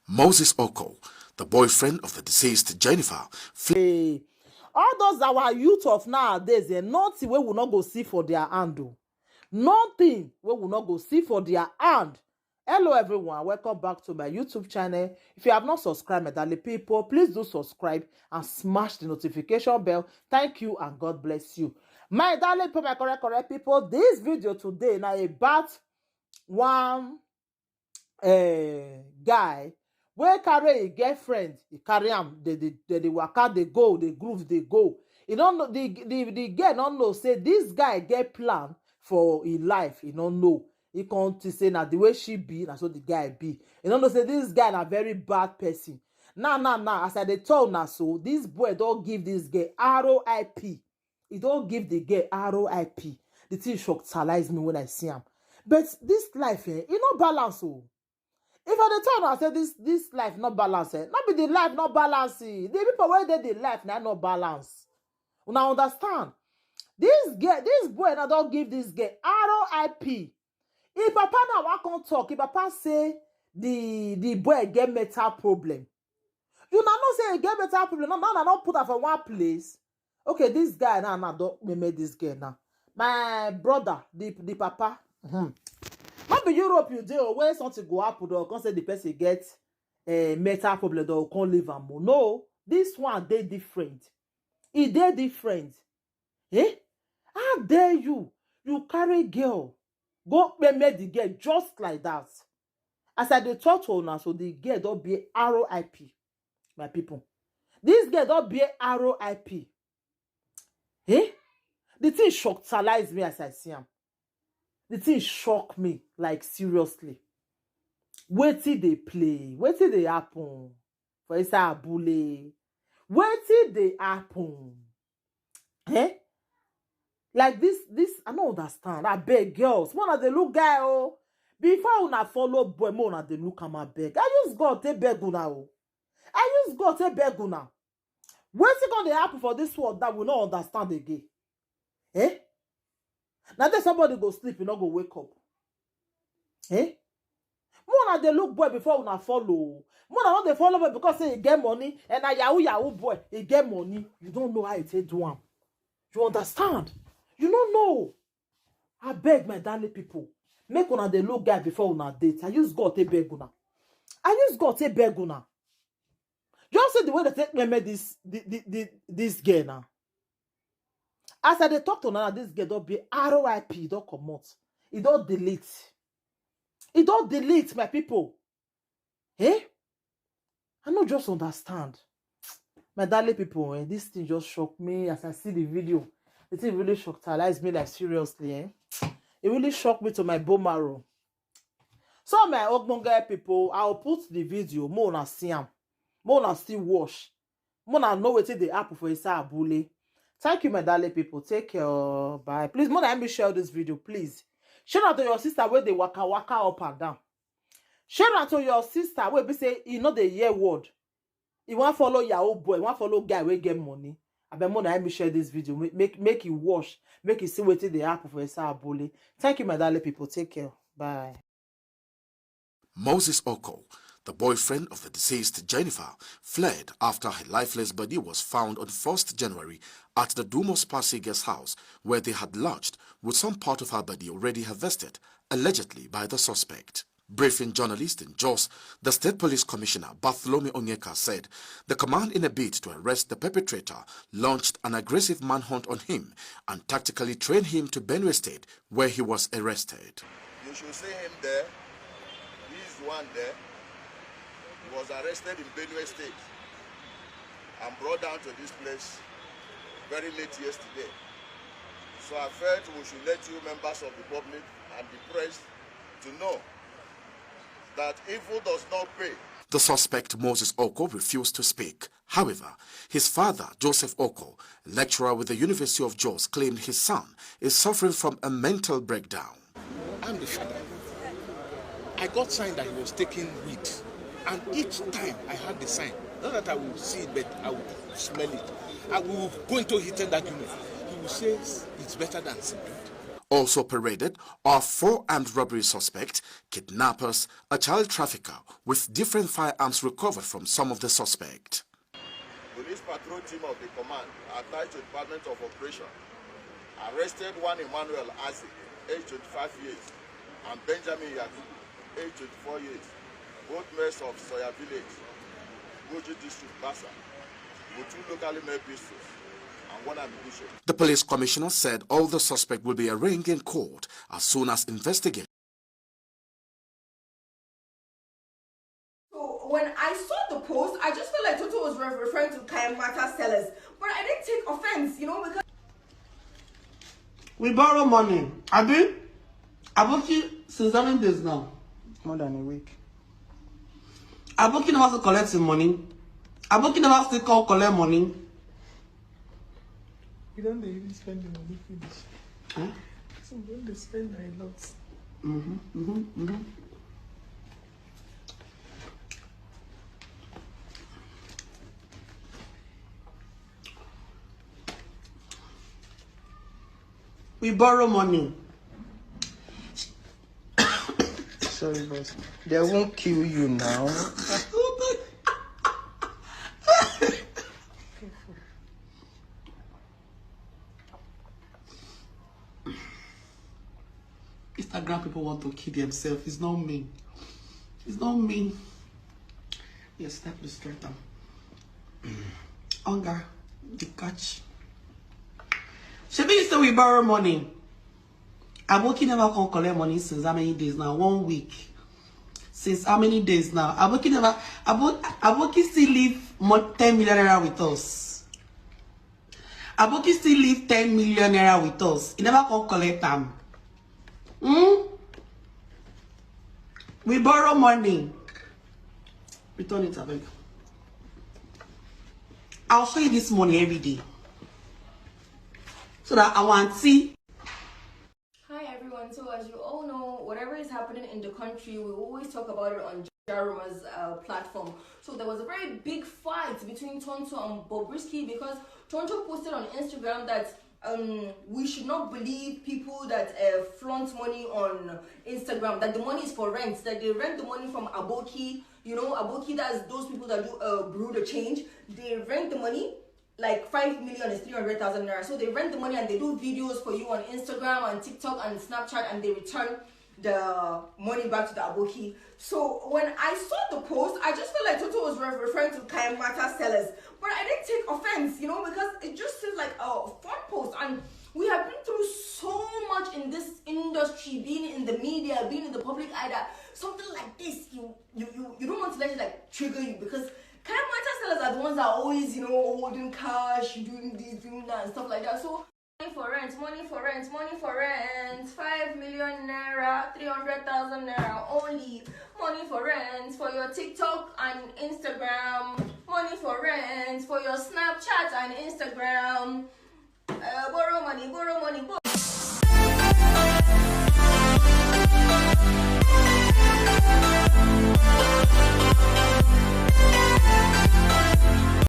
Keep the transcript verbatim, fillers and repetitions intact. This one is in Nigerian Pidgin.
Moses Oko, the boyfriend of the deceased Jennifer, fled. All those our youth of nowadays, eh, nothing wey we no go see for their hand o. Nothing wey we no go see for their hand. Hello everyone, welcome back to my YouTube channel. If you have not subscribed, my darling people, please do subscribe and smash the notification bell. Thank you and God bless you. My darling people, my correct, correct people, this video today na about one uh, guy wey carry a girlfriend, he carry am, they dey they dey waka, dey go, dey groove, dey go. You don't know the the the girl don't know say this guy get plan for his life. He don't know. He can't say na the way she be, na so the guy be. You don't know say this guy na very bad person. Now, now, now, as I dey tell na so, this boy don't give this girl R O I P. He don't give the girl R O I P. The thing shockalize me when I see him. But this life, eh, e no balance o. If I dey tell una say this this life no balance, eh, no be the life no balance. Eh. The people wey dey the life na no balance. Una understand? This girl, this boy now don't give this girl R O I P. If papa now wan come talk, if papa say the the boy get mental problem, you na know say e get mental problem. Now, now, now, not put am for one place. Okay, this guy now, now don't meme this girl now. My brother, the the papa, hmm. Not be Europe you dey o, where something go happen or come say the person get a mental problem or come leave am o. No, this one dey different. E dey different. Eh? How dare you? You carry girl, go meme the girl just like that. As I dey talk to una, so the girl don be R O I P, my people. This girl don be R O I P. Eh? The thing shockalize me as I see am. The thing shock me, like, seriously. Wetin dey play? Wetin dey happen for inside abule? Wetin dey happen? Eh? Like this, this I no understand. I beg girls, one of the look guy oh. Before una follow boy, more una dey look am abeg. I use God take beg una oh. I use God take beg una. Wetin gonna dey happen for this world that we no understand again? Eh? Now then somebody go sleep, you no go wake up. Eh? More una dey look boy before una follow. More una no dey follow boy because say he get money and a yahoo yahoo boy, he get money. You don't know how he take do am. You understand? You no know. I beg my darling people, make una dey look guy before una date. I use God take beg una. I use God take beg una. Just see the way they take meme this the, the, the, this girl now. As I dey talk to una now, this girl don be R O I P, don comot. E don delete. E don delete, my people. Eh? I no just understand. My darling people, eh, this thing just shocked me as I see the video. The thing really shockalize me, like, seriously, eh? It really shocked me to my bone marrow. So my ogbonge people, I'll put the video, more una see am, more una still watch, more una know wetin dey happen for inside abule. Thank you, my darling people. Take care. Bye. Please, more than me share this video, please. Share am to your sister wey dey waka waka up and down. Share am to your sister wey be say e no dey hear word. E wan follow yahoo boy, e wan follow guy wey get money. Abeg, more than me share this video. Make make make e watch, make e see wetin dey happen for inside abule. Thank you, my darling people. Take care. Bye. Moses Oko, the boyfriend of the deceased Jennifer, fled after her lifeless body was found on first January at the Dumos Passy guest house, where they had lodged, with some part of her body already harvested, allegedly by the suspect. Briefing journalists in Jos, the state police commissioner Bartholomew Onyeka said the command, in a bid to arrest the perpetrator, launched an aggressive manhunt on him and tactically trained him to Benue State, where he was arrested. You should see him there. He is the one there. He was arrested in Benue State and brought down to this place very late yesterday. So I felt we should let you, members of the public and the press, to know that evil does not pay. The suspect, Moses Oko, refused to speak. However, his father, Joseph Oko, lecturer with the University of Jos, claimed his son is suffering from a mental breakdown. I'm the father. I got sign that he was taking weed, and each time I had the sign, not that I will see it, but I will smell it. I will go into heated argument. He will say it's better than cigarette. Also paraded are four armed robbery suspects, kidnappers, a child trafficker, with different firearms recovered from some of the suspects. Police patrol team of the command attached to Department of Operation arrested one Emmanuel Isaac, age twenty-five years, and Benjamin Yakubu, age twenty-four years, both males of Soya Village, Goji District, Basa, with two locally made pistols and one ammunition. The police commissioner said all the suspects will be arraigned in court as soon as investigators. So when I saw the post, I just felt like Toto was re- referring to Kayan Mata sellers. But I didn't take offense, you know, because We borrow money. Abi? Aboki since how many days now? More than a week. Aboki never still collect him money. Aboki never still come collect money. We don dey even spend the money finish. Huh? So we don dey spend a lot. Mm-hmm, mm-hmm, mm-hmm. We borrow money. Sorry, boss. They won't kill you now. Instagram people want to kill themselves. It's not me. It's not me. Yes, step the straight am. Hunger, the catch. Shebi you say we borrow money. Aboki never come collect money since how many days now? One week. Since how many days now? Aboki never. Abo, Aboki still leave mo- ten million naira with us. Aboki still leave ten million naira with us. He never come collect am. Hmm? We borrow money. Return it, abeg. I'll show you this money every day. So that our auntie Hi everyone. So as you all know, whatever is happening in the country, we always talk about it on Jaruma's uh, platform. So there was a very big fight between Tonto and Bobrisky because Tonto posted on Instagram that um, we should not believe people that uh, flaunt money on Instagram, that the money is for rent, that they rent the money from Aboki. You know, Aboki, that's those people that do uh, brew the change. They rent the money, like five million is three hundred thousand naira. So they rent the money and they do videos for you on Instagram and TikTok and Snapchat, and they return the money back to the Aboki. So when I saw the post, I just felt like Toto was re- referring to Kayan Mata sellers. But I didn't take offense, you know, because it just seems like a fun post. And we have been through so much in this industry, being in the media, being in the public eye, that something like this, you you you, you don't want to let it like trigger you, because Kayan Mata sellers are the ones that are always, you know, holding cash, doing this, doing that, and stuff like that. So money for rent, money for rent, money for rent, five million naira, three hundred thousand naira only. Money for rent for your TikTok and Instagram. Money for rent for your Snapchat and Instagram. Uh, borrow money, borrow money, borrow.